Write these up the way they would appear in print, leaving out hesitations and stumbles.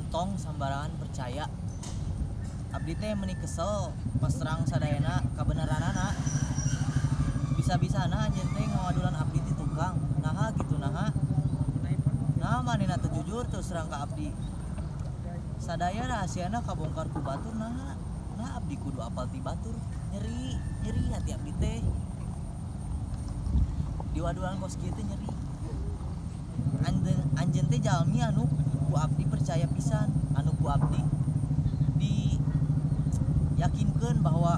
Tong sambarangan percaya. Abdi teh meni kesel pas terang sadayana kabeneranana. Bisa-bisana anjeun teh ngawadulan abdi ti tukang. Naha gitu naha. Nah manehna teu jujur terus terang ka abdi. Sadaya rahasiana kabongkar ku batur naha. Nah abdi kudu apal ti batur. Nyeri, nyeri hati abdi teh. Diwadulan kos kieu teh nyeri. Anjeun teh jalmi anu ku abdi percaya pisan, anu ku abdi di yakinkeun bahwa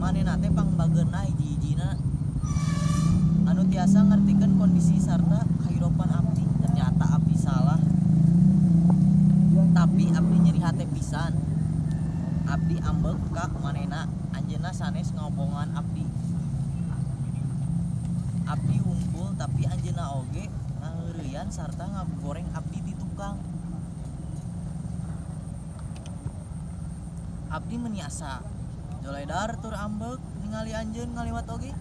manehna teh pangbageurna hiji-hijina anu tiasa ngartikeun kondisi sarta kahirupan abdi. Ternyata abdi salah, tapi abdi nyeri hate pisan. Abdi ambek ka manehna, anjeunna sanes ngobongan abdi. Abdi wungkul tapi anjeunna oge ngaheureuyan sarta ngagoreng abdi di tukang. Abdi meni asa joledar tur ambek ningali anjeun ngaliwat oge.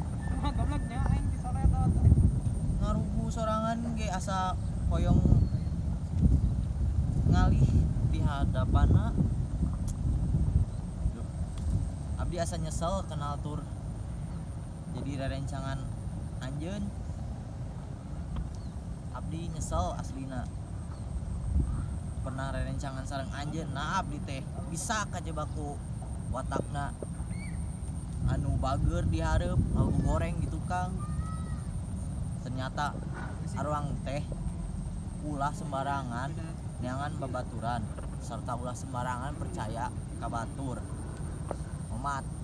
Ngarugu sorangan ge asa hoyong ngalih di hadapanna. Duh. Abdi asa nyesel kenal tur jadi rerencangan anjeun. Abdi nyesel aslina pernah rerencangan sareng anjeun. Nah abdi teh bisa kajebak ku watakna anu bager di hareup ngagu goreng di tukang. Ternyata arwang teh ulah sembarangan neangan babaturan serta ulah sembarangan percaya ka batur. Omat.